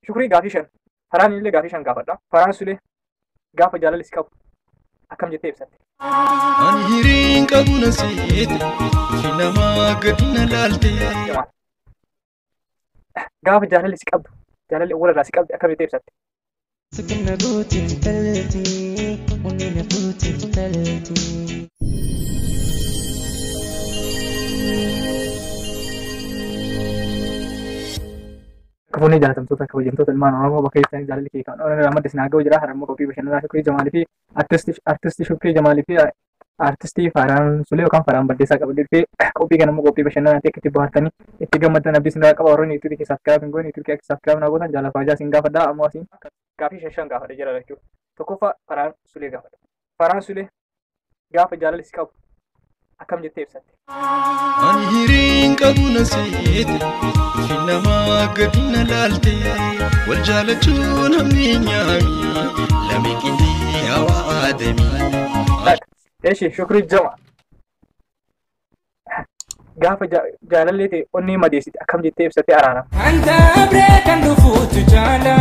Shukrii gaafii 5. Faraan illee gaafii 5 gaafadha. Faraan Sulee gaafa jaalalli si qabu akkam jettee ibsatte? Ani hiriin qabu na seete, fi namaa gadi na laalte. Jamaal. Gaafa jaalalli si qabdu, jaalalli awwaala irraa si qabde akkam jettee ibsatte? Sukina gootiin talti, onneen gootiin talti. Kafoonni jaalatamtoota kabajamtoota ilmaan Oromoo bakka jirtanii jaalalli kee kan Oromoo madda isin haa ga'u jira. Har'a immoo qophii bashannanaa Shukrii Jamaalii fi artistii Shukrii Jamaalii fi artistii Farhaan Sulee yookaan Farhaan Baddeessaa qabadee dhufee qophii kana immoo qophii bashannanaatti akka itti bohaartanii itti gammaddan abdii isin irraa qaba. Warroonni YouTube keessaa subscribe hin goone YouTube akka subscribe naa gootan jaalafaa isin gaafadha. Ammoo asiin gaafii 5 gaafadha jira jechuudha. Tokkoffaa Farhaan Sulee gaafadha. Farhaan Sulee gaafa jaalalli si qabu akkam jettee ibsatte? Ani hiriin qabu na seete, fi namaa gadi na laalte. Wal jaalachuun hammi nyaami, lame qindii hawaa aadamii. Eshi Shukrii Jamaal gaafa jaalallee ta'e onnee madeessite akkam jettee ibsattee araarama? Anta abree kan dhufuutu jaala,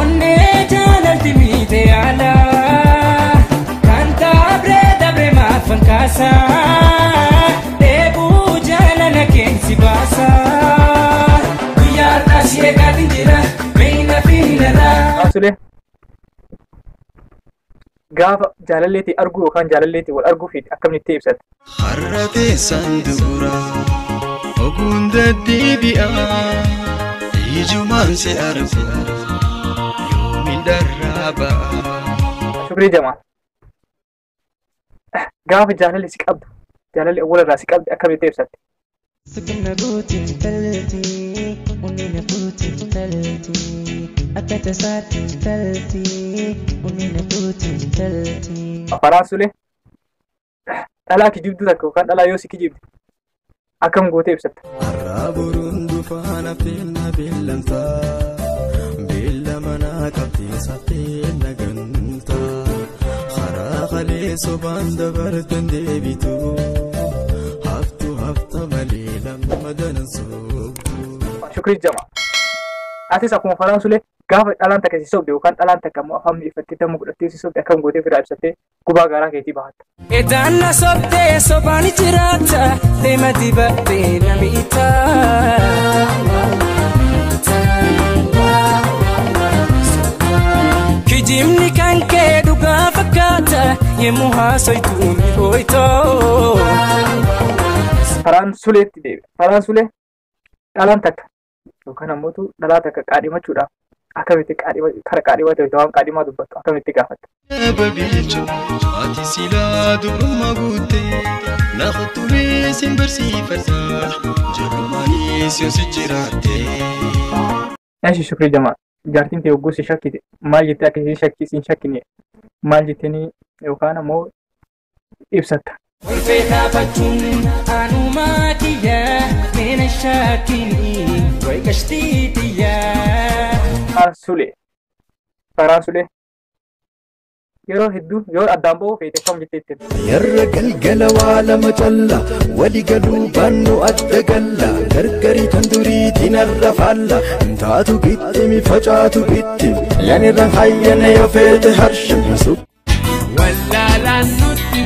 onnee jaalalti miite yaala. Kanta abree dabree maafan kaasa, dheebuu jaalala keensi baasa. Guyyaa har'aa si eegaatiin jira, meeyna fi hinarraa. Sulee gaafa jaalallee ta'e arguu yookaan jaalallee ta'e wal arguu feete akkam jettee ibsatte? Har'a teessan dubura, oguun deddeebi'a, ijumaan si argu, yoomiin dharraa ba'a. Shukrii Jamaal gaafa jaalalli si qabdu, jaalalli awwaala irraa si qabde akkam jettee ibsatte? Sukina gootiin talti, onneen gootiin talti. Akka tasaatti talti, onneen gootiin talti. Farhaan Sulee dhalaa kijibduu takka yookaan dhalaa yoo si kijibde akkam gootee ibsatta? Har'a boruun dhufaan hafteen na beellamta, beellama naa qabdee saftee na ganta. Karaa kalee sobaan dabartan deebitu, haftu hafta malee lamma danan soobtu. Shukrii Jamaal atis akkuma Farhaan Sulee gaafa dhalaan takka si sobde yookaan dhalaan takka immoo afaan mi'eeffattee damma godhattee si sobde akkam gootee ofirraa ibsattee gubaa garaa keetii bahatta? Edaan na sobdee sobaan jiraata, deema dibadhee na miita. Kijibni kan kee dhugaa fakkaata, yemmuu haasoytu ni hooytoo. Farhaan Suleetti deebi'a. Farhaan Sulee dhalaan takka yookaan ammoo dhalaa takka qaadhimachuudhaaf akkamitti kara qaadhimate waan qaadhimaa dubbattu akkamitti gaafatta? Babiicho, ati silaa dubrummaa guutte, na kutturee sin barsiifadha, jalumaanis yoo si jiraatte. Eshi Shukrii Jamaal jaartiin ta'e hogguu si shakkite maal jettee akka isheen si hin shakkine maal jettanii yookaan ammoo ibsatta? Ulfee taafachuun anumaa kiyya, meena shakkini wayi qashtii tiyya. Farhaan Sulee Farhaan Sulee yeroo hedduu yoo addaan ba'uu feete akkam jettee ittiin? Yarra galgala waa lama calla, wali galuu baannu adda galla, gargari tan duriitiin arra faalla, taatu bittimi facaatu bittimi, lanirra hayyana yoo feete harshimsu. Wallaalaan nutti